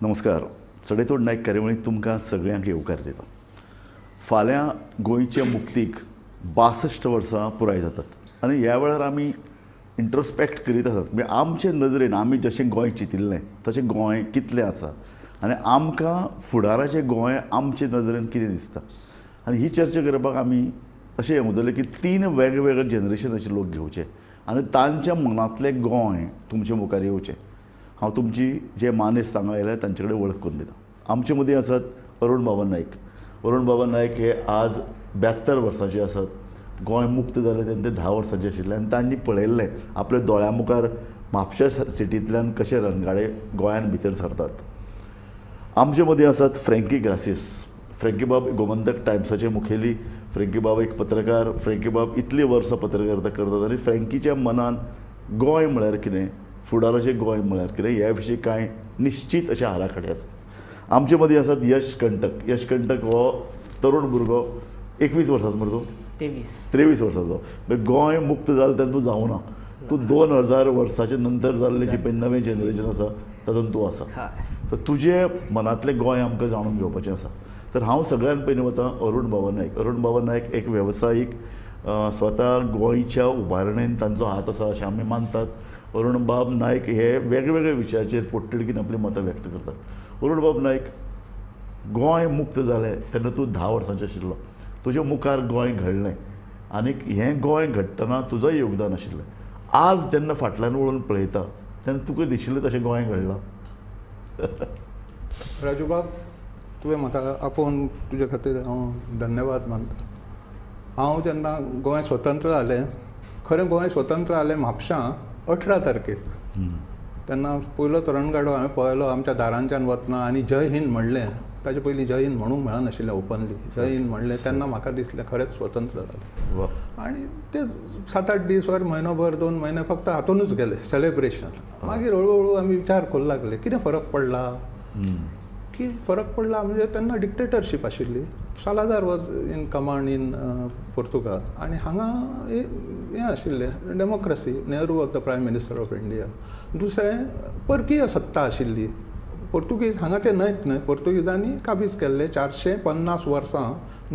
नमस्कार. सडेतोड नायक कार्यावळींत तुमकां सगळ्यांक येवकार दिता. फाल्यां गोंयचे मुक्तीक 62 वर्सां पुराय जातात आनी ह्या वेळार आमी इंट्रोस्पेक्ट करीत आसात, म्हणजे आमचे नदरेन आमी जशें गोंय चिंतिल्लें तशें गोंय कितलें आसा आनी आमकां फुडाराचें गोंय आमचे नदरेन कितें दिसता. आनी ही चर्चा करपाक आमी अशें येवजलें की तीन वेगवेगळे जनरेशनाचे लोक घेवचे आनी तांच्या मनांतलें गोंय तुमचे मुखार येवचें. हांव तुमची जे मानेस्त हांगा आयल्या तांचे कडेन वळख करून दिता. आमचे मदीं आसात अरुण बाबा नायक. अरुण बाबा नायक हे आज 72 वर्सांचे आसात. गोंय मुक्त जालें तेन्ना ते 10 वर्सांचे आशिल्ले आनी तांणी पळयल्लें आपल्या दोळ्यां मुखार म्हापशा सिटींतल्यान कशे रणगाडे गोंयांत भितर सरतात. आमचे मदीं आसात फ्रँकी ग्रासीस. फ्रँकी बाब गोमंतक टायम्साचे मुखेली. फ्रँकी बाब एक पत्रकार. फ्रँकी बाब इतलीं वर्सां पत्रकारिता करतात आनी फ्रँकीच्या मनान गोंय म्हळ्यार कितें, फुडाराचें गोंय म्हळ्यार कितें ह्या विशीं कांय निश्चीत अशे आराखडे आसात. आमचे मदीं आसात यश कंटक. यश कंटक हो तरुण भुरगो, 21 वर्सांचो मरे तूं? 23 वर्सांचो. म्हणजे गोंय मुक्त जालें तेन्ना तूं जावना, तूं 2000 वर्साचे नंतर जाल्लें जें पळय नवें जनरेशन आसा तातूंत तूं आसा. तर तुजें मनांतलें गोंय आमकां जाणून घेवपाचें आसा. तर हांव सगळ्यांत पयलीं वता अरुण बाबा नायक. अरुण बाबा नायक एक वेवसायीक, स्वता गोंयच्या उबारणेन तांचो हात आसा अशें आमी मानतात. अरुण बाब नायक हे वेगवेगळे विशयाचेर पोटतिडकीन आपलीं मतां व्यक्त करतात. अरुण बाब नायक, गोंय मुक्त जालें तेन्ना तूं 10 वर्सांचो आशिल्लो. तुज्या मुखार गोंय घडलें आनी हें गोंय घडटना तुजोय योगदान आशिल्लें. आज जेन्ना फाटल्यान वळून पळयता तेन्ना तुका दिशिल्लें तशें गोंय घडलां? राजूबाब, तुवें म्हाका आपोवन तुजे खातीर हांव धन्यवाद मानता. हांव जेन्ना गोंय स्वतंत्र जालें, खरें गोंय स्वतंत्र जालें म्हापशां 18 तारखेक, तेन्ना पयलोच रणगाडो हांवें पळयलो आमच्या दारांच्यान वतना आनी जय हिंद म्हणलें. ताजे पयलीं जय हिंद म्हणूंक मेळनाशिल्लें ओपनली. जय हिंद म्हणलें तेन्ना म्हाका दिसलें खरेंच स्वतंत्र जालें. आनी ते 7-8 दीस वर म्हयनोभर 2 म्हयने फक्त हातूनच गेले सेलेब्रेशन. मागीर हळू हळू आमी विचार करूंक लागले कितें फरक पडला, की फरक पडला म्हणजे तेन्ना डिक्टेटरशीप आशिल्ली, Salazar was in command in Portugal आनी हांगा हें आशिल्लें democracy, Nehru was the prime minister of India. दुसरें परकीय सत्ता आशिल्ली, पोर्तुगीज हांगाचे न्हयच न्हय, पोर्तुगीजांनी काबीज केल्ले 450 वर्सां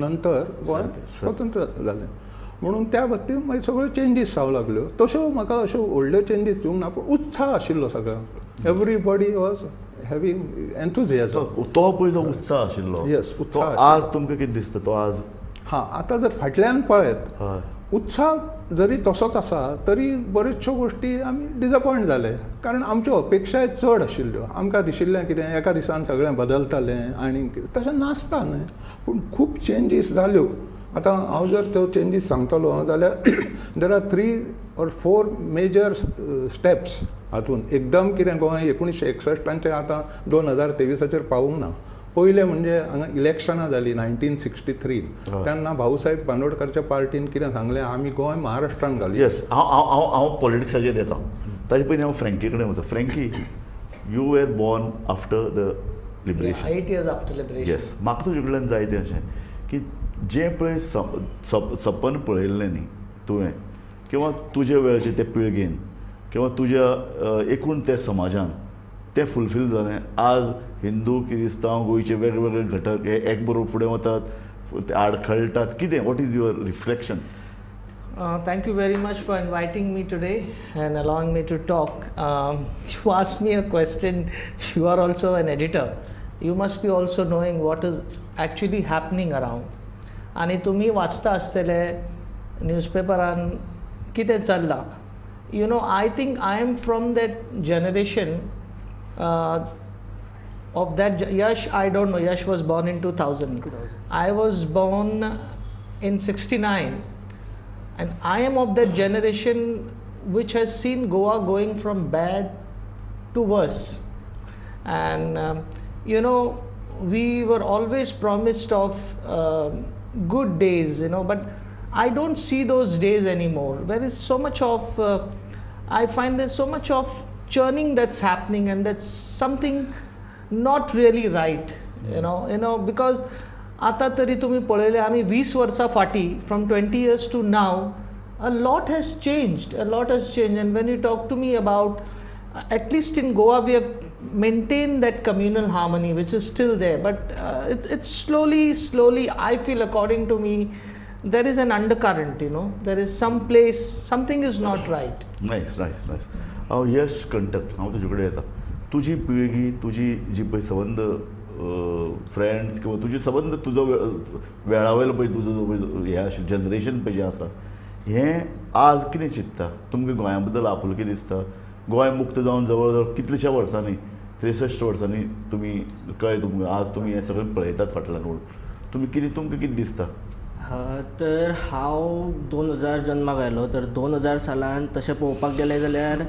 नंतर गोंय स्वतंत्र जालें. म्हणून त्या बाबतींत मागीर सगळ्यो चेंजीस जावंक लागल्यो. तश्यो म्हाका अश्यो व्हडल्यो चेंजीस दिवंक ना, पूण उत्साह आशिल्लो सगळ्यांक, एवरीबडी वॉज हॅवींग एन्थुजियाजम. तो पळय जो उत्साह आशिल्लो, येस, तो आज तुमकां कितें दिसता तो आज? हां, आतां जर फाटल्यान पळयत उत्साह जरी तसोच आसा तरी बऱ्योचश्यो गोश्टी आमी डिजपॉयंट जाले, कारण आमच्यो अपेक्षाय चड आशिल्ल्यो. आमकां दिशिल्लें कितें एका दिसान सगळें बदलतलें आनी तशें नासता न्हय, पूण खूब चेंजीस जाल्यो. आतां हांव जर त्यो चेंजीस सांगतलो जाल्यार there are 3 or 4 major steps हातून. एकदम कितें गोंय 1961 आतां 2023 पावूंक ना. पयलें म्हणजे हांगा इलेक्शनां जालीं 1963, तेन्ना भाऊसाहेब बांदोडकरच्या पार्टीन कितें सांगलें, आमी गोंय महाराष्ट्रान घालूया. येस, हांव हांव हांव पॉलिटिक्साचेर येता, ताजे पयलीं हांव फ्रँकी कडेन वता. Frankie, you were born after the liberation. 8 years after liberation. Yes, म्हाका तुजे कडल्यान जाय तें अशें की जें पळय सपन पळयल्लें न्ही तुवें, किंवा तुजे वेळचे ते पिळगेन किंवा तुज्या एकूण त्या समाजान तें फुलफील जालें. आज हिंदू किरिस्तांव गोंयचे वेगवेगळे घटक हे एक बरोबर फुडें वतात, ते आडखळटात, कितें, what is your reflection? Thank you very much for inviting me today and allowing me to talk. You asked me a question, you are also an editor. You must be also knowing what is actually happening around. आनी तुमी वाचता आसतले न्यूजपेपरान कितें चल्लां. You know, I think I am from that generation of that Yash, I don't know, Yash was born in 2000. I was born in 69 and I am of that generation which has seen Goa going from bad to worse. And you know, we were always promised of good days, you know, but I don't see those days anymore. There is so much of, I find there's so much of churning that's happening, and that's something not really right, you know, because आता तरी तुम्ही पळयले आमी 20 वर्सां फाटीं, from 20 years to now, a lot has changed, a lot has changed. And when you talk to me about, at least in Goa, we are maintain that communal harmony which is still there, but it's slowly, I feel, according to me, there is an undercurrent, you know, there is some place, something is not right. Nice, nice, nice. हांव यश कंटक, हांव तुजे कडेन येता. तुजी पिळगी, तुजी जी पळय संबंद फ्रेंड्स किंवा तुजी संबंद तुजो वेळावयलो पळय तुजो जो पळय हें आशिल्लें जनरेशन पळय जें आसा, हें आज कितें चिंत्ता? तुमकां गोंया बद्दल आपुलकी दिसता? गोंय मुक्त जावन जवळ जवळ कितल्याश्या वर्सांनी, 63 वर्सांनी तुमी कळ्ळें तुमकां, आज तुमी हें सगळें पळयतात फाटल्यान वळून, तुमी कितें, तुमकां कितें दिसता? तर हांव 2000 जन्माक आयलो, तर 2000 सालान तशें पळोवपाक गेलें जाल्यार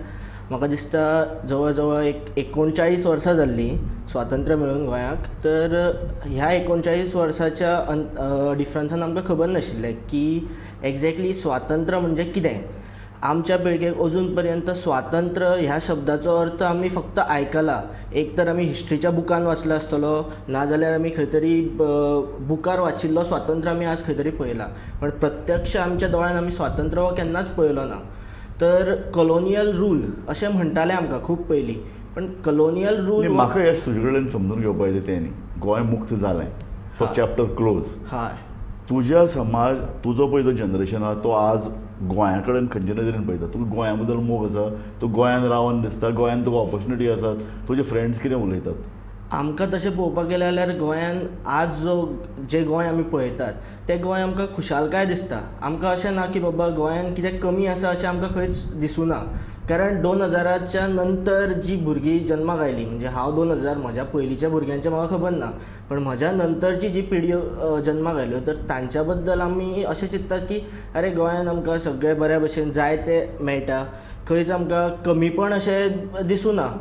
म्हाका दिसता जवळ जवळ एक 39 वर्सां जाल्लीं स्वातंत्र्य मेळून गोंयाक. तर ह्या 39 वर्साच्या डिफरन्सान आमकां खबर नाशिल्लें की एग्जॅक्टली स्वातंत्र्य म्हणजे कितें. आमच्या पिळगेक अजून पर्यंत स्वातंत्र्य ह्या शब्दाचो अर्थ आमी फक्त आयकला, एक तर आमी हिस्ट्रीच्या बुकान वाचला आसतलो, नाजाल्यार आमी खंय तरी बुकार वाचिल्लो स्वातंत्र्य आमी आज खंय तरी पळयला, पण प्रत्यक्ष आमच्या दोळ्यान आमी स्वातंत्र्य हो केन्नाच पळयलो ना. तर कॉलोनियल रूल अशें म्हणटाले आमकां खूब पयलीं, पण कॉलोनियल रूल म्हाका यश तुजे कडेन समजून घेवपाक जाय तें न्ही, गोंय मुक्त जालें तो चॅप्टर क्लोज. हय, तुज्या समाज, तुजो पळय जो जनरेशन आहा तो आज गोंया कडेन खंयचे नदरेन पळयता? तुका गोंया बद्दल मोग आसा, तूं गोंयान रावन दिसता, गोंयान तुका ऑपॉर्च्युनिटी आसात, तुजे फ्रेंड्स कितें उलयतात? आमकां तशें पळोवपाक गेलें जाल्यार गोंयान आज जो जें गोंय आमी पळयतात तें गोंय आमकां खुशालकाय दिसता. आमकां अशें ना की बाबा गोंयान कितें कमी आसा अशें आमकां खंयच दिसूना, कारण 2000च्या नंतर जी भुरगीं जन्माक आयलीं, म्हणजे हांव 2000, म्हज्या पयलींच्या भुरग्यांचें म्हाका खबर ना, पण म्हज्या नंतरची जी पिढी जन्माक आयल्यो तर तांच्या बद्दल आमी अशें चिंततात की अरे गोंयान आमकां सगळें बऱ्या भशेन जाय तें मेळटा, खंयच आमकां कमीपण अशें दिसूना.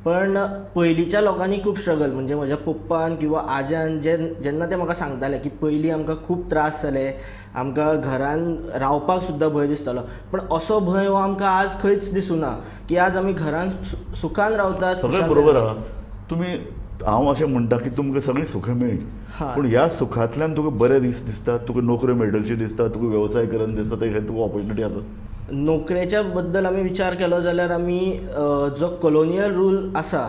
पण पयलींच्या लोकांनी खूब स्ट्रगल, म्हणजे म्हज्या पप्पान किंवा आज्यान जे जेन्ना ते म्हाका सांगताले की पयलीं आमकां खूब त्रास जाले, आमकां घरान रावपाक सुद्दां भंय दिसतालो, पण असो भंय हो आमकां आज खंयच दिसूना की आज आमी घरान सुखान रावतात. सगळें बरोबर आहा तुमी, हांव अशें म्हणटा की तुमकां सगळीं सुखां मेळ्ळीं, पूण ह्या सुखांतल्यान तुका बरे दीस दिसता, तुका नोकऱ्यो मेळटल्यो दिसता, तुका वेवसाय करून दिसता, ते तुका ऑपॉर्च्युनिटी आसा. नोकरेच्या बद्दल आमी विचार केलो जाल्यार आमी जो कॉलोनियल रूल आसा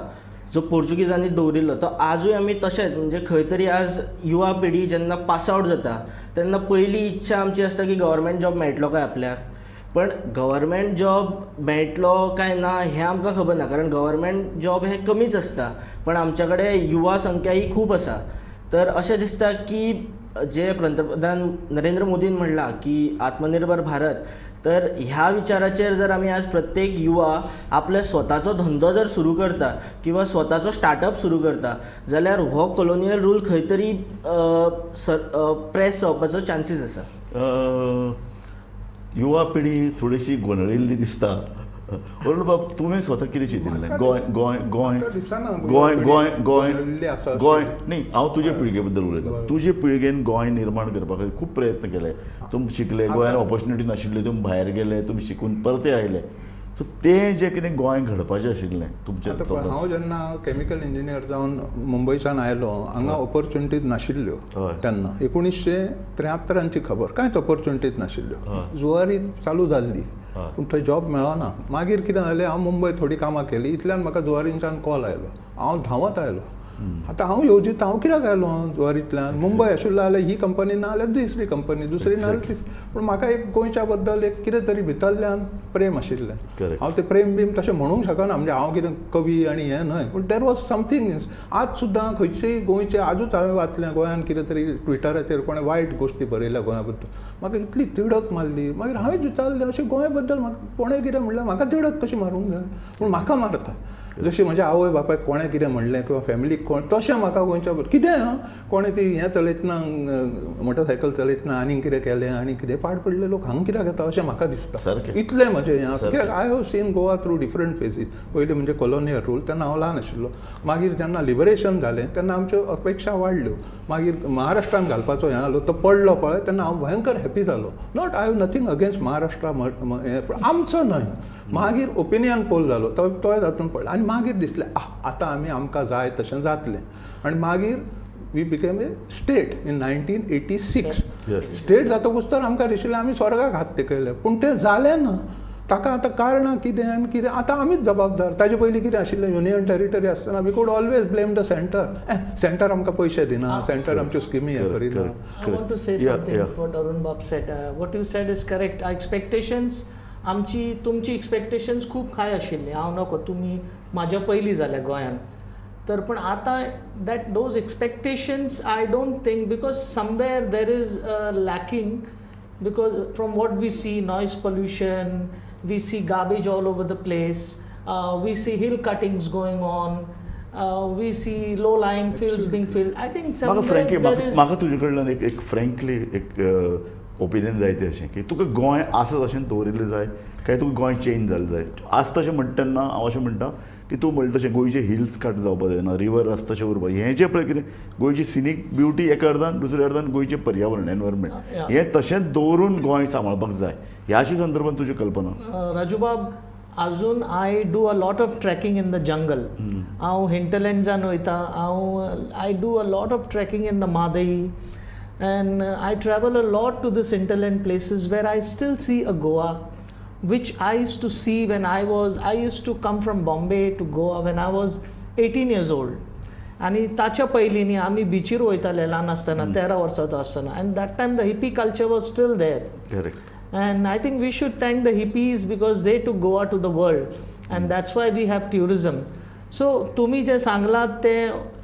जो पोर्चुगीजांनी दवरिल्लो तो आजूय आमी तशेंच, म्हणजे खंय तरी आज युवा पिढी जेन्ना पास आवट जाता तेन्ना पयली इच्छा आमची आसता की गव्हर्मेंट जॉब मेळटलो काय आपल्याक, पण गव्हर्मेंट जॉब मेळटलो काय ना हें आमकां खबर ना, कारण गव्हर्मेंट जॉब हे कमीच आसता, पण आमच्या कडेन युवा संख्या ही खूब आसा. तर अशें दिसता की जे पंतप्रधान नरेंद्र मोदीन म्हणलां की आत्मनिर्भर भारत, तर ह्या विचाराचेर जर आमी आज प्रत्येक युवा आपल्या स्वताचो धंदो जर सुरू करता किंवा स्वताचो स्टार्टअप सुरू करता जाल्यार हो कॉलोनियल रूल खंय तरी प्रेस जावपाचो चान्सीस आसा. युवा पिढी थोडीशी गोंदळिल्ली दिसता. अरुण बाब, तुवें स्वता कितें चिंतिल्लें? गोंय गोंय गोंय गोंय गोंय गोंय गोंय न्ही, हांव तुजे पिळगे बद्दल उलयतां. तुजे पिळगेन गोंय निर्माण करपा खातीर खूब प्रयत्न केले, तुमी शिकले, गोंयान ऑपॉर्च्युनिटी नाशिल्ली, तुमी भायर गेले, तुमी शिकून परते आयले, सो तें जें कितें गोंय घडपाचें आशिल्लें तुमचें. हांव जेन्ना केमिकल इंजिनियर जावन मुंबयच्यान आयलो, हांगा ऑपॉर्च्युनिटीज नाशिल्ल्यो तेन्ना, 1973ची खबर, कांयच ऑपॉर्च्युनिटीज नाशिल्ल्यो. जुवारी चालू जाल्ली पूण थंय जॉब मेळना. मागीर कितें जालें, हांव मुंबय थोडी कामां केली, इतल्यान म्हाका जुवारींच्यान कॉल आयलो, हांव धांवत आयलो. आतां हांव येवजिता हांव कित्याक आयलो जुवारींतल्यान, मुंबय आशिल्लो जाल्यार ही कंपनी ना जाल्यार दुसरी कंपनी, दुसरी ना जाल्यार तिसरी, पूण म्हाका एक गोंयच्या बद्दल एक कितें तरी भितरल्यान प्रेम आशिल्लें. हांव तें प्रेम बीम तशें म्हणूंक शकना, म्हणजे हांव कितें कवी आनी हें न्हय, पूण there was something. आज सुद्दां खंयचेय गोंयचे, आजूच हांवें वाचलें गोंयान कितें तरी ट्विटराचेर कोणें वायट गोश्टी बरयल्या गोंया बद्दल, म्हाका इतली तिडक मारली. मागीर हांवें विचारलें अशें गोंया बद्दल म्हाका कोणें कितें म्हणलें, म्हाका तिडक कशी मारूंक जाय, पूण म्हाका मारता. जशें म्हज्या आवय बापायक कोणें कितें म्हणलें किंवा फॅमिलीक कोण, तशें म्हाका गोंयच्या कितें आं कोणें ती हें चलयतना, मोटरसायकल चलयतना आनीक कितें केलें आनी कितें पाड पडले लोक हांगा कित्याक येता अशें म्हाका दिसता. इतलें म्हजें हें आसा. कित्याक I have seen Goa through different phases. पयलीं म्हणजे कॉलोनियल रूल, तेन्ना हांव ल्हान आशिल्लो. मागीर जेन्ना लिबरेशन जालें तेन्ना आमच्यो अपेक्षा वाडल्यो. मागीर महाराष्ट्रान घालपाचो हें आसलो तो पडलो पळय, तेन्ना हांव भयंकर हॅपी जालो. Not I have nothing against Maharashtra, आमचो न्हय. मागीर ओपिनियन पोल जालो तोय तातूंत पडलो आनी मागीर दिसलें आतां आमी आमकां जाय तशें जातलें. आनी मागीर we became a state in 1986. State जातकूच तर आमकां दिशिल्लें आमी स्वर्गाक हात तेकयले, पूण तें जालें ना. ताका आतां कारणां कितें आनी कितें आतां आमीच जबाबदार. ताजे पयलीं कितें आशिल्लें, युनियन टेरिटरी आसतना we could always blame the centre. Centre आमकां पयशे दिना, सेंटर आमच्यो स्किमी हें करिना. I want to say something what Arun Bab said. What you said is correct. Expectations आमची तुमची एक्सपेक्टेशन्स खूब हाय आशिल्ली. हांव नको तुमी म्हाज्या पयलीं जाल्या गोंयांत तर, पण आतां that those expectations I don't think, because somewhere there is lacking, because from what we see noise pollution, we see garbage all over the place, we see hill cuttings going on, we see low lying fields being filled. I think somewhere there is. म्हाका तुजे कडल्यान एक frankly एक opinion जाय तें अशें की तुका गोंय आसा तशें दवरिल्लें जाय काय तुका गोंय चेंज जालें जाय? आसा तशें म्हणटा तेन्ना हांव अशें म्हणटा की तूं म्हणटा तशें गोंयचे हिल्स कट जावपाक जायना, रिवर आसा तशें उरपाक, हें जें पळय कितें गोंयची सिनीक ब्युटी एका अर्दान, दुसऱ्या अर्दान गोंयचें पर्यावरण एनवायरमेंट हें तशेंच दवरून गोंय सांबाळपाक जाय. ह्याशी संदर्भात तुजी कल्पना? राजूबाब, अजून I do a lot of trekking in the jungle. हांव हिंटरलँड्सान वयता, हांव I do a lot of trekking in the Mhadei, and I travel a lot to this hinterland places where I still see a Goa which I used to see when I used to come from Bombay to Goa when I was 18 years old. आनी ताच्या पयलीं न्ही आमी बिचीर वयताले ल्हान आसतना, 13 वर्सांचो आसतना, and that time the hippie culture was still there. Correct. And I think we should thank the hippies because they took Goa to the world, and that's why we have tourism. So तुमी जें सांगलां तें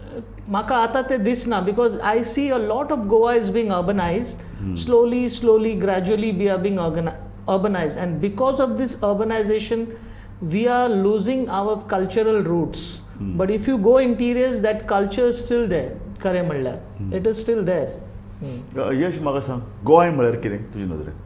म्हाका आतां तें दिसना, because I see a lot of Goa is being urbanised. Slowly slowly gradually we are being urbanized, and because of this urbanization we are losing our cultural roots. But if you go interiors, that culture is still there. खरें म्हणल्यार it is still there. Yash, म्हाका सांग, गोंय म्हळ्यार कितें तुजे नदरेन?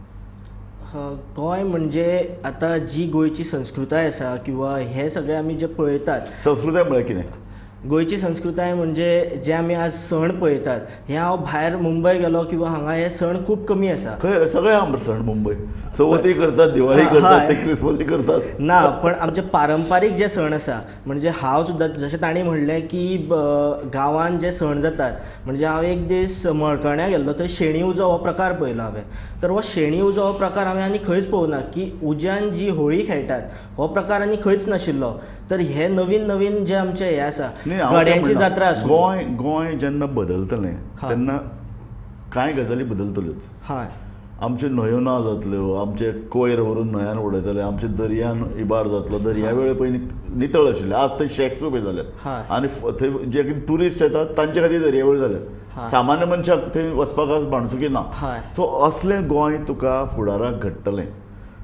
गोंय म्हणजे आतां जी गोंयची संस्कृताय आसा किंवा हे सगळे आमी जे पळयतात, संस्कृताय म्हळ्यार कितें? गोंयची संस्कृताय म्हणजे जे आमी आज सण पळयतात, हे हांव भायर मुंबय गेलो किंवा हांगा हे सण खूब कमी आसा. खंय सगळे आमचे सण मुंबय चवथी करतात, दिवाळी करतात, ते क्रिसमसी करतात ना, पण आमचे पारंपारीक जे सण आसा म्हणजे हांव सुद्दां जशें तांणी म्हणलें की गांवांत जे सण जातात, म्हणजे हांव एक दीस मळकर्ण्या गेल्लो थंय शेणी उजो हो प्रकार पळयलो हांवें. तर हो शेणी उजो हो प्रकार हांवें आनी खंयच पळोवना की उज्यान जी होळी खेळटात हो प्रकार आनी खंयच नाशिल्लो. तर हे नवीन नवीन जे आमचे हे आसा, गड्यांची जात्रा आसूं, गोंय गोंय जेन्ना बदलतलें तेन्ना कांय गजाली बदलतल्योच. हय, आमच्यो न्हंयो ना जातल्यो, आमचे कोयर व्हरून न्हंयान उडयतले, आमचे दर्यान इबाड जातलो. दर्या वेळ पयलीं नितळ आशिल्ले, आज थंय शॅक्स उबे जाल्यात आनी थंय जे ट्युरिस्ट येतात तांचे खातीर दर्यावेळ जाल्यात, सामान्य मनशाक थंय वचपाक आज माणसुकी ना. सो असलें गोंय तुका फुडाराक घडटलें,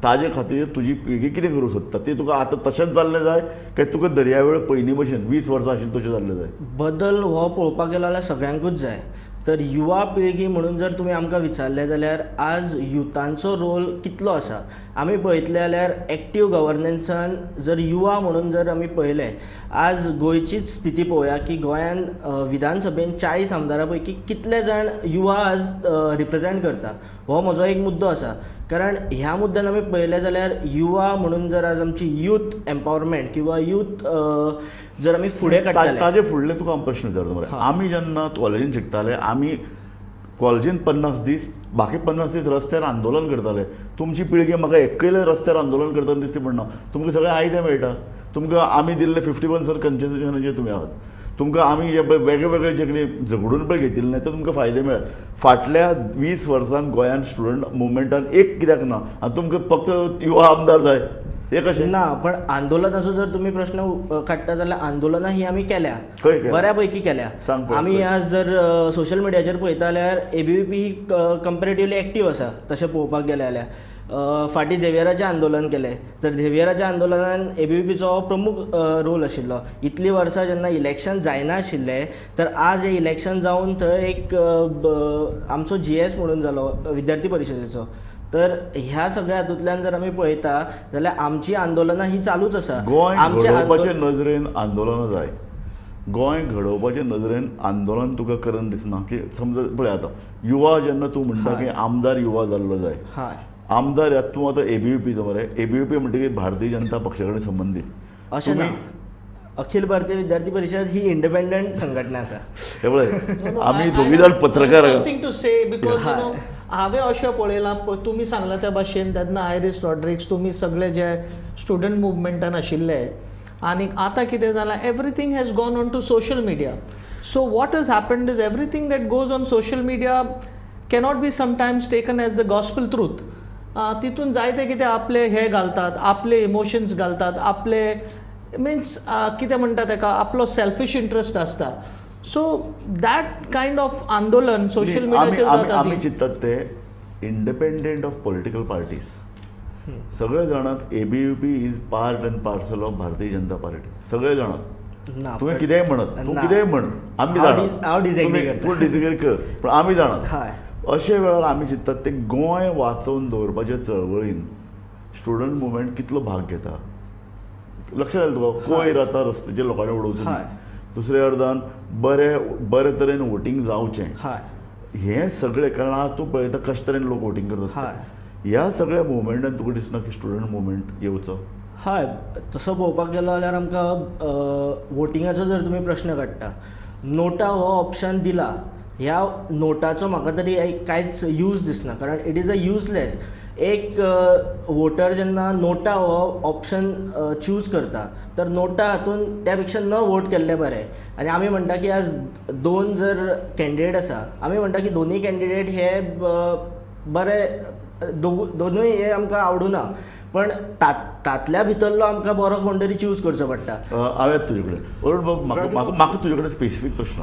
ताजे खातीर तुजी पिळगी कितें करूंक सोदता ती तुका आतां तशेंच जाल्लें जाय काय तुका दर्यावेळ पयलीं भशेन 20 वर्सां आशिल्लें तशें जाल्लें जाय? बदल हो पळोवपाक गेलो जाल्यार सगळ्यांकूच जाय. तर युवा पिळगी म्हणून जर तुमी आमकां विचारलें जाल्यार आज युथांचो रोल कितलो आसा आमी पळयतले जाल्यार एक्टीव गवर्नन्सान जर युवा म्हणून जर आमी पळयलें, आज गोंयचीच स्थिती पळोवया की गोंयान विधानसभेन 40 आमदारां पैकी कितले जाण युवा आज रिप्रेजेंट करता, हो म्हजो एक मुद्दो आसा. कारण ह्या मुद्द्यान आमी पळयलें जाल्यार युवा म्हणून जर आज आमची यूथ एम्पावरमेंट किंवा यूथ जर आमी फुडें काडटले. ताजे फुडले तुका हांव प्रश्न विचारता मरे, आमी जेन्ना कॉलेजीन शिकताले आमी कॉलेजीन 50 दीस बाकी 50 दीस रस्त्यार आंदोलन करताले. तुमची पिळगी म्हाका एकयले रस्त्यार आंदोलन करतना दिसती पडना. तुमकां सगळें आयतें मेळटा, तुमकां आमी दिल्ले 51 कन्सेशनाचेर तुमी आहात, तुमकां आमी जे पळय वेगळे वेगळे जे कितें झगडून पळय घेतिल्लें ते तुमकां फायदे मेळ्ळे. फाटल्या 20 वर्सांत गोंयांत स्टुडंट मुवमेंटान एक कित्याक ना आनी तुमकां फक्त युवा आमदार जाय, हें कशें ना? पण आंदोलनाचो जर तुमी प्रश्न काडटा जाल्यार आंदोलनां ही आमी केल्या, बऱ्या पैकी केल्या. आमी आज जर सोशल मिडियाचेर पळयता जाल्यार एबीवीपी ही कंपेरेटिवली एक्टीव आसा. तशें पळोवपाक गेलें जाल्यार फाटीं झेवियराचें आंदोलन केलें, तर झेवियराच्या आंदोलनान एबीवीपीचो प्रमुख रोल आशिल्लो. इतलीं वर्सां जेन्ना इलेक्शन जायनाशिल्लें तर आज हें इलेक्शन जावन थंय एक आमचो जीएस म्हणून जालो विद्यार्थी परिशदेचो. तर ह्या सगळ्या हातूंतल्यान जर आमी पळयता जाल्यार आमची आंदोलनां ही चालूच आसा. गोंय घडोवपाचे नदरेन आंदोलनां जाय, गोंय घडोवपाचे नदरेन आंदोलन तुका करन दिसना की समजा पळय आतां युवा जेन्ना तूं म्हणटा की आमदार युवा जाल्लो जाय, आमदार तूं आतां एबीवीपीचो मरे, एबीवीपी म्हणटकीर भारतीय जनता पक्षा कडेन संबंदीत अशें ना. अखिल भारतीय विद्यार्थी परिषद ही इंडिपेंडंट संघटना आसा. हे पळय आमी दोगी जाण पत्रकार. Something to say because you know हांवें अशें पळयलां, तुमी सांगलां त्या भाशेन तेन्ना आयरीस रॉड्रिक्स, तुमी सगळे जे स्टुडंट मुवमेंटान आशिल्ले, आनी आतां कितें जालां, everything has gone on to social media. So what has happened is everything that goes on social media cannot be sometimes taken as the gospel truth. तितून जायते कितें आपले हे घालतात, आपले इमोशन्स घालतात, आपले मिन्स कितें म्हणटा तेका, आपलो सेल्फिश इंट्रस्ट आसता. सो that kind of आंदोलन सोशल मिडियाचेर जाता. आमी चिंततात ते इंडिपेंडंट ऑफ पॉलिटिकल पार्टीज, सगळे जाणात ABVP is part and parcel of Bharatiya Janata Party. सगळे जाणात, तुवें कितेंय म्हणत, तूं कितेंय म्हण, आमी जाणात, हांव डिसएग्री करता, तूं डिसएग्री कर, पूण आमी जाणात. अशे वेळार आमी चिंततात ते गोंय वाचोवन दवरपाचे चळवळीन स्टुडंट मुवमेंट कितलो भाग घेता. लक्षात आयलें तुका? कोयर आतां रस्त्याचेर लोकांनी उडोवचो, दुसऱ्या अर्दान बरे बरे तरेन वोटींग जावचें, हें सगळें. कारण आज तूं पळयता कशे तरेन लोक वोटींग करतात. ह्या सगळ्या मुवमेंटान तुका दिसना की स्टुडंट मुवमेंट येवचो? हय, तसो पळोवपाक गेलो जाल्यार आमकां वोटिंगाचो जर तुमी प्रश्न काडटा, नोटा हो ऑप्शन दिला, ह्या नोटाचो म्हाका तरी कांयच यूज दिसना, कारण it is a useless. एक वोटर जेन्ना नोटा हो ऑप्शन चूज करता तर नोटा हातून त्या पेक्षा न वोट केल्लें बरें. आनी आमी म्हणटा की आज दोन जर कॅन्डिडेट आसा, आमी म्हणटा की दोनूय कॅन्डिडेट हे बरे, दोनूय हे आमकां आवडुना, पण तातल्या भितरलो आमकां बरो कोण तरी चूज करचो पडटा. हांवें तुजे कडेन अरुण बाब, म्हाका तुजे कडेन स्पेसिफीक प्रश्न.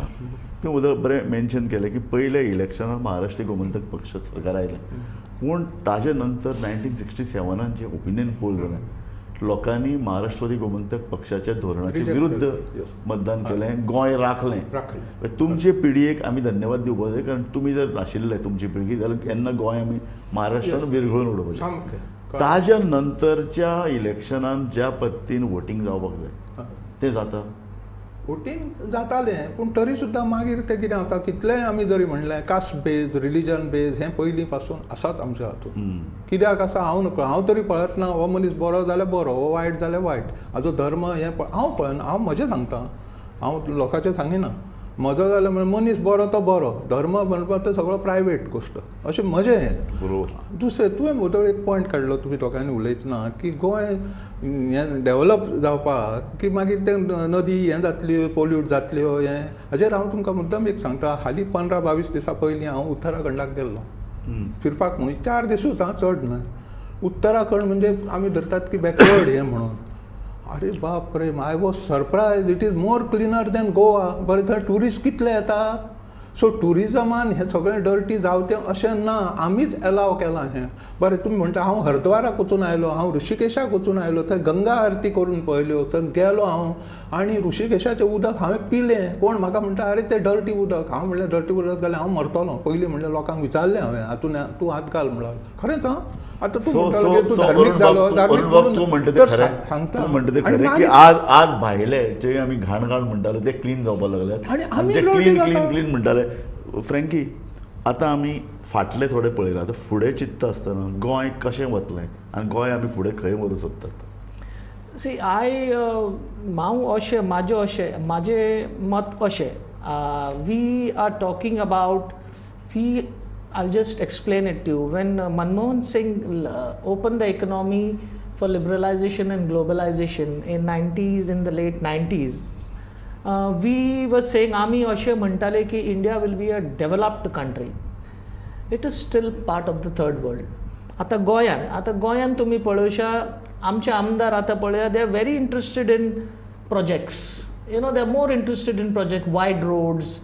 तुवें उदक बरें मेन्शन केलें की पयल्या इलेक्शनाक महाराष्ट्र गोमंतक पक्ष सरकार आयलें, पूण ताजे नंतर 1967 जे ओपिनियन पोल जालें, लोकांनी महाराष्ट्रवादी गोमंतक पक्षाच्या धोरणाचे विरुद्ध मतदान केलें, गोंय राखलें. तुमचे पिळगेक आमी धन्यवाद दिवपाक जाय, कारण तुमी जर नाशिल्ले तुमची पिळगी जाल्यार केन्ना गोंय आमी महाराष्ट्रान विरघळून उडोवपाचें. ताज्या नंतरच्या इलेक्शनान ज्या पद्दतीन वोटींग जावपाक जाय तें जाता, वोटींग जातालें, पूण तरी सुद्दां मागीर तें कितें जाता, कितलेंय आमी जरी म्हणलें कास्ट बेज, रिलीजन बेज, हें पयलीं पासून आसाच आमच्या हातूंत. कित्याक आसा हांव नकळो, हांव तरी पळयत ना, हो मनीस बरो जाल्यार बरो, हो वायट जाल्यार वायट, हाजो धर्म हें हांव पळयना, हांव म्हजें सांगता, हांव लोकांचें सांगिना. म्हजो जाल्यार म्हणजे मनीस बरो तो बरो, धर्म म्हणपाक तो सगळो प्रायवेट गोश्ट, अशें म्हजें हें. बरोबर. दुसरें तुवें म्हजो एक पॉयंट काडलो, तुमी दोगांनी उलयतना की गोंय हें डेवलप जावपाक की मागीर तें नदी हें जातली, पोल्यूट जातल्यो हें, हाजेर हांव तुमकां मुद्दम एक सांगता. हालीं 15-22 दिसां पयलीं हांव उत्तराखंडाक गेल्लो फिरपाक म्हणून, 4 दिसूच हां, चड न्हय. उत्तराखंड म्हणजे आमी धरतात की बॅकवर्ड हें म्हणून, अरे बाप रे, I was surprise, it is more cleaner than Goa. बरें, थंय ट्युरिस्ट कितले येतात, सो ट्युरिजमान हें सगळें डर्टी जावचें अशें ना, आमीच एलाव केलां हें. बरें, तुमी म्हणटा हांव हरद्वाराक वचून आयलो, हांव ऋषिकेशाक वचून आयलो, थंय गंगा आरती करून पळयल्यो, थंय गेलो हांव आनी ऋषिकेशाचें उदक हांवें पिलें. कोण म्हाका म्हणटा अरे तें डर्टी उदक, हांव म्हणलें डर्टी उदक जाल्यार हांव मरतलो. पयलीं म्हणलें लोकांक विचारलें हांवें, हातून तूं हात घाल म्हणलो, खरेंच हां. आतां तूं म्हणटालो तूं धार्मीक जालो, धार्मीक सांगता. आज आज भायले जे आमी घाण घाण म्हणटाले ते क्लीन जावपाक लागले, आनी क्लीन क्लीन क्लीन म्हणटाले. फ्रँकी, आतां आमी फाटले थोडे पळयलां, आतां फुडें चिंतता आसतना गोंय कशें वतलें आनी गोंय आमी फुडें खंय व्हरूंक सोदतात? सी, I हांव अशें म्हाजें अशें म्हाजें मत अशें, we are talking about we I'll just explain it to you. When Manmohan Singh opened the economy for liberalization and globalization in 90s, in the late 90s, we were saying, आमी अशें म्हणटाले की India will be a developed country. It is still part of the third world. आतां गोंयान तुमी पळोवशा, आमचे आमदार आतां पळया, they are very interested in projects. You know, they are more interested in project, wide roads.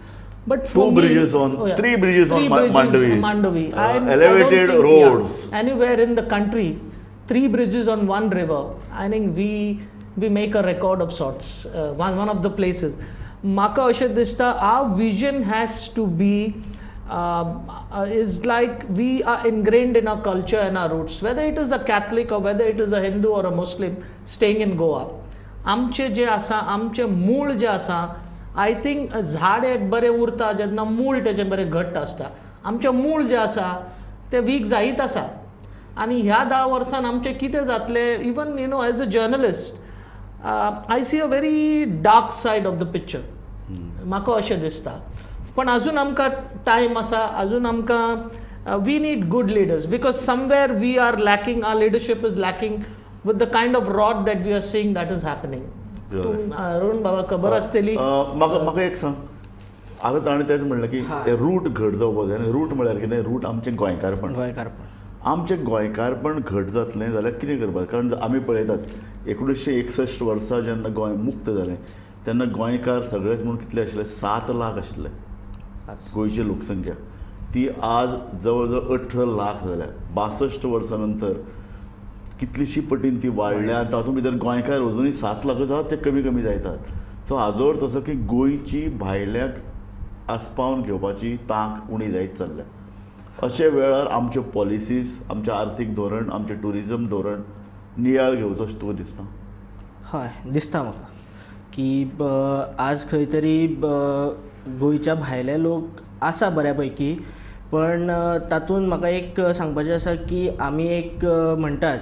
But 2 bridges on, 3 bridges on Mandovi, elevated roads. Yeah, anywhere in the country, 3 bridges on one river. I think we make a record of sorts. One of the places. Maka अशें दिसता, our vision has to be is like we are ingrained in our culture and our roots. Whether it is a Catholic or whether it is a Hindu or a Muslim staying in Goa, आमचे जे आसा, आमचे मूळ जे आसा, I think झाड एक बरें उरता जेन्ना मूळ तेजें बरें घट्ट आसता. आमचें मूळ जें आसा तें वीक जायत आसा आनी ह्या 10 वर्सान आमचें कितें जातलें, even you know as a journalist I see a very dark side of the picture. म्हाका अशें दिसता, पण अजून आमकां टायम आसा, अजून आमकां We need good leaders because somewhere we are lacking, our leadership is lacking with the kind of rot that we are seeing that is happening. Arun बाबा खबर आसतली. म्हाका एक सांग, आतां ताणें तेंच म्हणलें की रूट घट जावपाक जाय. आनी रूट म्हळ्यार कितें? रूट आमचें गोंयकारपण. आमचें गोंयकारपण घट जातलें जाल्यार कितें करपाक? कारण आमी पळयतात 1961 वर्सा जेन्ना गोंय मुक्त जालें तेन्ना गोंयकार सगळेच म्हणून कितले आशिल्ले? 7 लाख आशिल्ले गोंयची लोकसंख्या. ती आज जवळ जवळ 18 लाख जाल्या. 62 वर्सां नंतर कितलीशी पटीन ती वाडल्या. तातूंत भितर गोंयकार अजुनूय 7 लाख आसात, ते कमी कमी जायतात. सो हाजो अर्थ असो की गोंयची भायल्याक आस्पावन घेवपाची तांक उणी जायत चल्ल्या. अशे वेळार आमच्यो पॉलिसीज, आमचें आर्थीक धोरण, आमचें ट्युरिजम धोरण नियाळ घेवचो अशें तुका दिसता? हय, दिसता म्हाका की आज खंय तरी गोंयच्या भायले लोक आसा बऱ्या पैकी, पण तातूंत म्हाका एक सांगपाचें आसा की आमी एक म्हणटात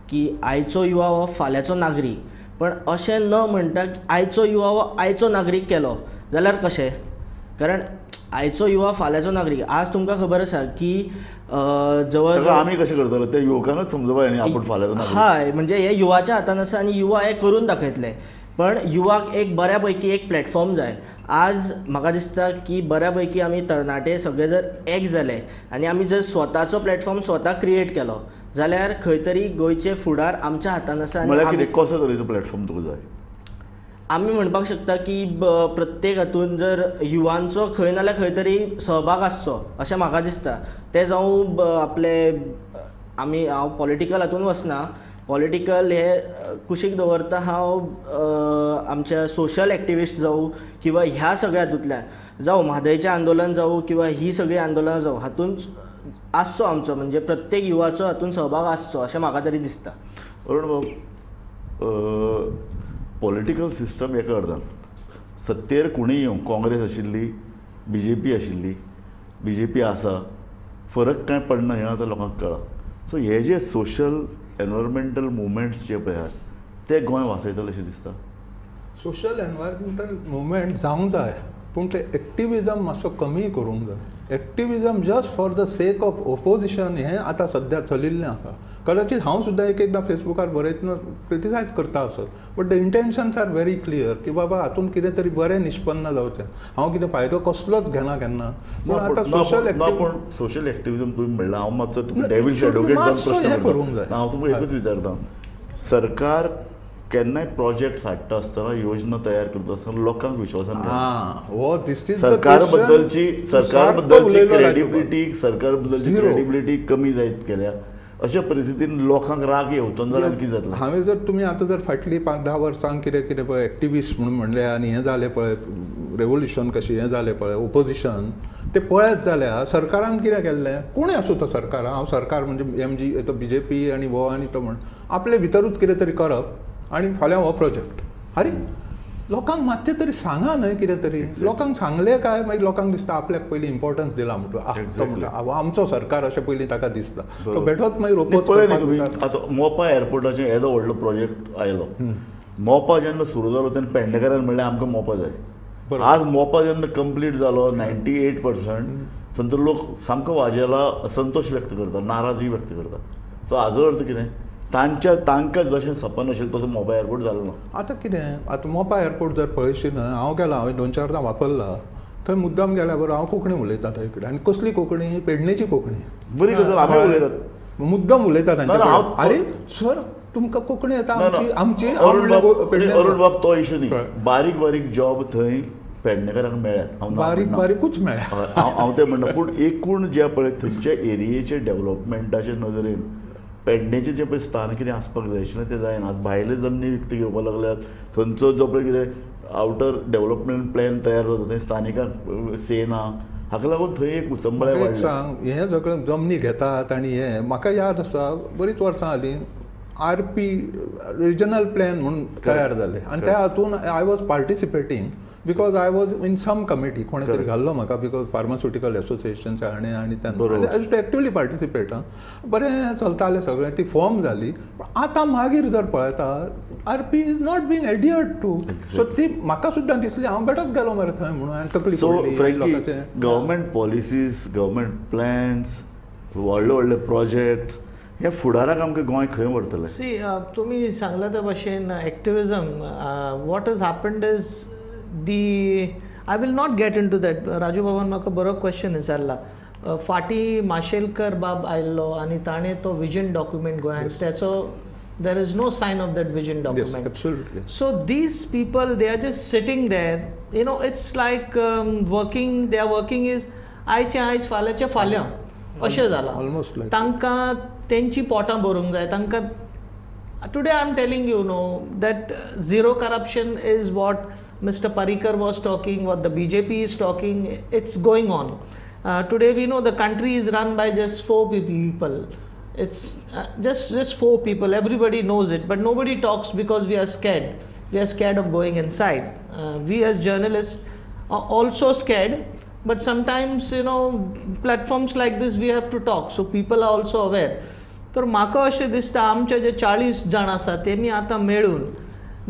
की आयचो युवा हो फाल्यांचो नागरीक, पण अशें न म्हणटा आयचो युवा हो आयचो नागरीक केलो जाल्यार कशें? कारण आयचो युवा फाल्यांचो नागरीक. आज तुमकां खबर आसा की जवळ जवळ आमी कशें करतले ते युवकानूच समजूंक जाय आपूण फाल्यांचो नागरीक. हय, म्हणजे हे युवाच्या हातान आसा आनी युवा हे करून दाखयतले, पण युवाक एक बऱ्या पैकी एक प्लॅटफॉर्म जाय. आज म्हाका दिसता की बऱ्या पैकी आमी तरणाटे सगळे जर एक जाले आनी आमी जर स्वताचो प्लॅटफॉर्म स्वता क्रिएट केलो जाल्यार खंय तरी गोंयचे फुडार आमच्या हातान आसा. आनी कसो तरेचो प्लॅटफॉर्म तुका जाय? आमी म्हणपाक शकता की प्रत्येक हातून जर युवांचो खंय ना जाल्यार खंय तरी सहभाग आसचो अशें म्हाका दिसता. तें जावं आपले आमी, हांव पॉलिटिकल हातून वचना, पॉलिटिकल हे कुशीक दवरता हांव, आमच्या सोशल एक्टिविस्ट जावं किंवा ह्या सगळ्या हातूंतल्यान जावं, म्हादयचें आंदोलन जावं किंवा ही सगळीं आंदोलनां जावं, हातूंत आसचो आमचो, म्हणजे प्रत्येक युवाचो हातूंत सहभाग आसचो अशें म्हाका तरी दिसता. अरुण बाब, पॉलिटिकल सिस्टम एका अर्दान सत्तेर कोणूय येवं, काँग्रेस आशिल्ली, बीजेपी आशिल्ली, बीजेपी आसा, फरक कांय पडना हें आतां लोकांक कळ्ळां. सो हे जे सोशल एनवायरमेंटल मुवमेंट्स जे पळय आहात ते गोंय वाचयतले अशें दिसता? सोशल एनवायरमेंटल मुवमेंट जावंक जाय, पूण ते एक्टिविजम मातसो कमी करूंक जाय. Activism just for the sake of opposition हें आतां सद्या चलिल्लें आसा. कदाचित हांव सुद्दां एक एकदां फेसबुकार बरयतना क्रिटिसायज करता आसत, but the intentions are very clear की बाबा हातूंत कितें तरी बरें निष्पन्न जावचें. हांव कितें फायदो कसलोच घेना केन्ना. पूण आतां सोशल पूण सोशल एक्टिविजम तुमी म्हणलां, हांव मातसो डेविल्स एडवोकेट जावन करूंक जाय. हांव तुमकां एकूच विचारता, सरकार केन्नाय प्रोजेक्ट्स हाडटा आसतना, योजना तयार करता आसतना लोकांक विश्वासान सरकार बद्दलची क्रेडिबिलिटी, सरकार बद्दलची क्रेडिबिलिटी कमी जायत गेल्या. अशा परिस्थितीन लोकांक राग येवचो जाल्यार कितें जातलें? हांवें जर तुमी आतां जर फाटलीं 5-10 वर्सां कितें कितें पळय एक्टिविस्ट म्हणून म्हणलें आनी हें जालें पळय, रेवोल्युशन कशें हें जालें पळय, ओपोजिशन तें पळयत जाल्यार सरकारान कितें केल्लें, कोणूय आसूं तो सरकार, हांव सरकार म्हणजे एमजी तो बीजेपी आनी हो आनी तो म्हण आपले भितरूच कितें तरी करप आनी फाल्यां हो प्रोजेक्ट. आरे लोकांक मातशें तरी सांगा न्हय कितें तरी. लोकांक सांगलें काय मागीर लोकांक दिसता आपल्याक पयलीं इम्पॉर्टन्स दिलां म्हणटा, तो म्हणटा आमचो सरकार अशें पयलीं ताका दिसता, तो बेठोच मागीर ओपोज. पळय न्ही तुमी आतां मोपा एअरपोर्टाचेर येदो व्हडलो प्रोजेक्ट आयलो, मोपा जेन्ना सुरू जालो तेन्ना पेडणेकारान म्हणलें आमकां मोपा जाय. आज मोपा जेन्ना कंप्लीट जालो 98%, थंयसर लोक सामको वाजेला, असंतोश व्यक्त करता, नाराजी व्यक्त करता. सो हाजो अर्थ कितें, तांच्या तांकां जशें सपन आशिल्लें तसो मोपा एअरपोर्ट जालो ना. आतां कितें, आतां मोपा एअरपोर्ट जर पळयशी न्हय, हांव गेला, हांवें 2-4 वापरला, थंय मुद्दाम गेल्या बरोबर हांव कोंकणी उलयता थंय कडेन. आनी कसली कोंकणी? पेडणेची कोंकणी. बरी गजाल, आमी उलयतात मुद्दाम उलयता तांचे. अरे सर तुमकां कोंकणी येता आमची आमची. अरुण बाब तो इशू न्ही, बारीक बारीक जॉब थंय पेडणेकारांक मेळ्ळ्यात, बारीक बारीकूच मेळ्ळ्या हांव तें म्हणटा. पूण एकूण जें पळय थंयच्या एरियेचे डेव्हलपमेंटाचे नदरेन पेडणेचें जें पळय स्थान कितें आसपाक जाय आशिल्लें तें जायना. आतां भायले जमनी विकती घेवपाक लागल्यात, थंयचो जो पळय कितें आवटर डेव्हलपमेंट प्लॅन तयार जाता थंय स्थानिकांक से ना, हाका लागून थंय एक उचंबळ वाडल्या. सांग, हें सगळें जमनी घेतात आनी हें म्हाका याद आसा बरीच वर्सां जालीं आर पी रिजनल प्लॅन म्हणून तयार जालें आनी त्या हातून I was participating because I was in some committee, कोणें तरी घाल्लो म्हाका because pharmaceutical एसोसिएशनच्या हाणें आनी त्यान I to actively participate. आं बरें चलतालें सगळें, ती फॉर्म जाली. आतां मागीर जर पळयता R P is not been adhered to, so ती म्हाका सुद्दां दिसली, हांव बेठोच गेलो मरे थंय म्हणून आनी तकली पडली. गव्हर्मेंट पॉलिसीज, गव्हर्मेंट प्लॅन्स व्हडले व्हडले प्रोजेक्ट हे फुडाराक आमकां गोंय खंय व्हरतलें? सी, तुमी सांगला त्या भशेन activism, what has happened is the I will not get into that. Raju बाबान म्हाका बरो क्वेश्चन विचारला. फाटीं माशेलकर बाब आयिल्लो आनी ताणें तो विजन डॉक्युमेंट गोंयांत, तेचो there is no sign of that vision document. Yes, absolutely. So these people, they are just sitting there, you know, it's like working, they are working is आयचें आयज फाल्यांचें फाल्यां अशें जालां. Almost like तांकां तेंची पोटां भरूंक जाय. तांकां today I am telling you no that zero corruption is what Mr. Parrikar was talking, what the BJP is talking, it's going on. Today we know the country is run by just 4 people. It's just 4 people. Everybody knows it, but nobody talks because we are scared. We are scared of going inside. We as journalists are also scared, but sometimes, you know, platforms like this we have to talk, so people are also aware. तर म्हाका अशें दिसता आमचे जे 40 जाण आसा तेमी आतां मेळून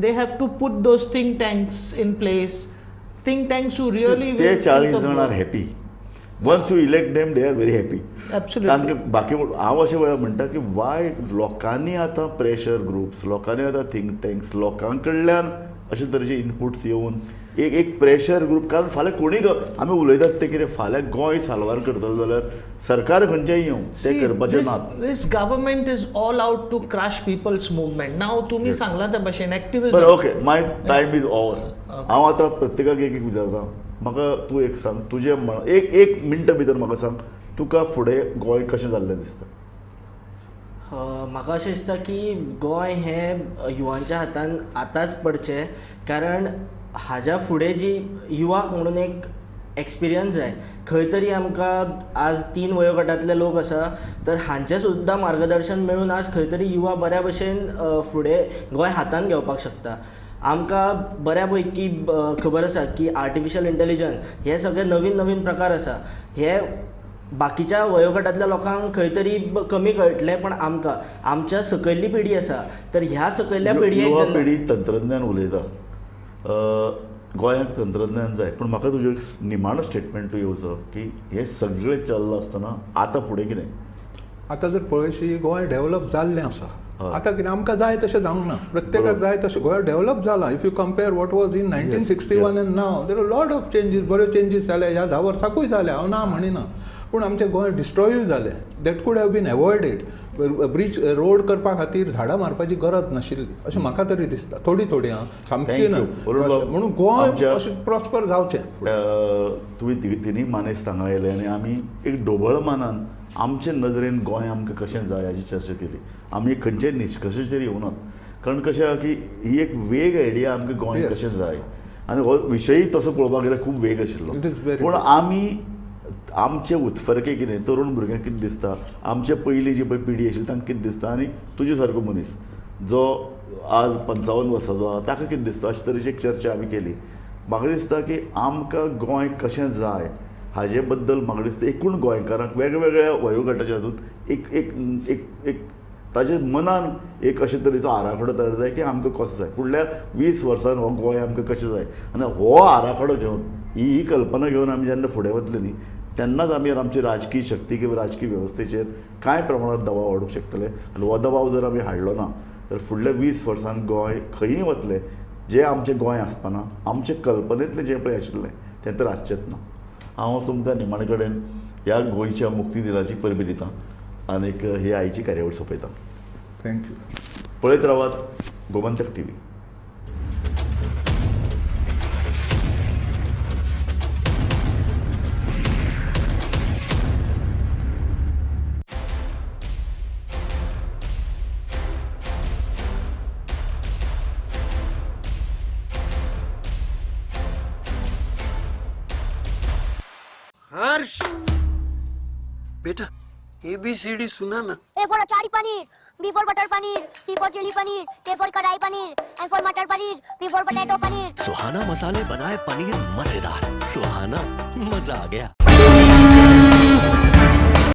they have to put those think tanks in place. Think tanks who really ते 40 जाण are happy. Once you elect them, they are very happy. Absolutely. तांकां बाकी हांव अशें वेळार म्हणटा की वाय लोकांनी आतां प्रेशर ग्रुप्स, लोकांनी आतां थिंक टँक्स, लोकां कडल्यान अशे तरेचे इनपुट्स येवन एक एक प्रेशर ग्रुप, कारण फाल्यां कोणीय आमी उलयतात तें कितें फाल्यां गोंय साल्वार करतलो जाल्यार सरकार खंयचेंय येवं तें करपाचें ना. This government is all out to crush people's movement. Now तुमी सांगलां त्या भशेन एक्टिविजम. बरें, okay, my time is over. हांव आतां प्रत्येकाक एक एक विचारता. म्हाका तूं एक सांग, तुजें एक एक मिनटा भितर म्हाका सांग, तुका फुडें गोंय कशें जाल्लें दिसता? म्हाका अशें दिसता की गोंय हें युवांच्या हातान आतांच पडचें, कारण हाज्या फुडें जी युवाक म्हणून एक एक्सपिरियन्स जाय. खंय तरी आमकां आज 3 वयोगटांतले लोक आसा, तर हांचें सुद्दां मार्गदर्शन मेळून आज खंय तरी युवा बऱ्या भशेन फुडें गोंय हातान घेवपाक शकता. आमकां बऱ्या पैकी खबर आसा की आर्टिफिशियल इंटेलिजन्स हे सगळे नवीन नवीन प्रकार आसा, हे बाकीच्या वयोगटांतल्या लोकांक खंय तरी कमी कळटलें, पण आमकां आमच्या सकयल्ली पिढी आसा, तर ह्या सकयल्ल्या पिढयेक पिढी तंत्रज्ञान उलयता, गोंयांक तंत्रज्ञान जाय. पूण म्हाका तुजें एक निमाणो स्टेटमेंट येवचो की हें सगळें चल्लां आसतना आतां फुडें कितें? आतां जर पळयशी गोंय डेवलप जाल्लें आसा. आतां कितें आमकां जाय तशें जावंक ना, प्रत्येकाक जाय तशें गोंय डेवलप जालां. If you compare what was in 1961 and now, there are lot of changes. बऱ्यो चेंजीस जाल्या ह्या 10 वर्साकूय जाल्या, हांव ना म्हणिना, पूण आमचें गोंय डिस्ट्रॉयूय जालें. That could have been avoided. Bridge road करपा खातीर झाडां मारपाची गरज नाशिल्ली अशें म्हाका तरी दिसता. थोडी थोडी आं, सामकी ना, म्हणून गोंय अशें प्रॉस्पर जावचें. तुमी तिनूय मानेस्त हांगा आयले आनी आमी एक ढोबळ मानान आमचे नदरेन गोंय आमकां कशें जाय हाची चर्चा केली. आमी खंयच्याय निश्कर्शाचेर येवनात, कारण कशें आहा की ही एक वेग आयडिया आमकां गोंय कशें जाय, आनी हो विशयी तसो पळोवपाक गेल्यार खूब वेग आशिल्लो. पूण आमी आमचे उत्फर्के कितें, तरुण भुरग्यांक कितें दिसता, आमचे पयलीं जी पळय पिढी आशिल्ली तांकां कितें दिसता, आनी तुजे सारको मनीस जो आज 55 वर्सांचो आहा ताका कितें दिसता, अशे तरेची एक चर्चा आमी केली. म्हाका दिसता की आमकां गोंय कशें जाय हाजे बद्दल म्हाका दिसता एकूण गोंयकारांक वेगवेगळ्या वयोगटाच्या हातूंत एक एक एक एक ताजे मनान एक अशे तरेचो आराखडो तयार जाय की आमकां कसो जाय फुडल्या 20 वर्सान हो गोंय आमकां कशें जाय, आनी हो आराखडो घेवन ही कल्पना घेवन आमी जेन्ना फुडें वतले न्ही तेन्नाच आमी आमची राजकीय शक्ती किंवा राजकीय वेवस्थेचेर कांय प्रमाणात दबाव हाडूंक शकतले. आनी हो दबाव जर आमी हाडलो ना तर फुडल्या 20 वर्सान गोंय खंयी वतलें, जें आमचें गोंय आसतना आमचे कल्पनेंतलें जें पळय आशिल्लें तें तर आसचेंच ना. हांव तुमकां निमाणे कडेन ह्या गोंयच्या मुक्ती दिनाची परबी दिता आनीक ही आयची कार्यावळ सोंपयता. Thank you. पळयत रावात गोमंतक टीव्ही. हर्ष बेटा ABCD सुना ना। A for achari paneer, B for butter paneer, C for chilli paneer, K for kadai paneer, M for matar paneer, P for potato paneer. Suhana मसाले बनाए पनीर मजेदार, सुहाना मजा आ गया।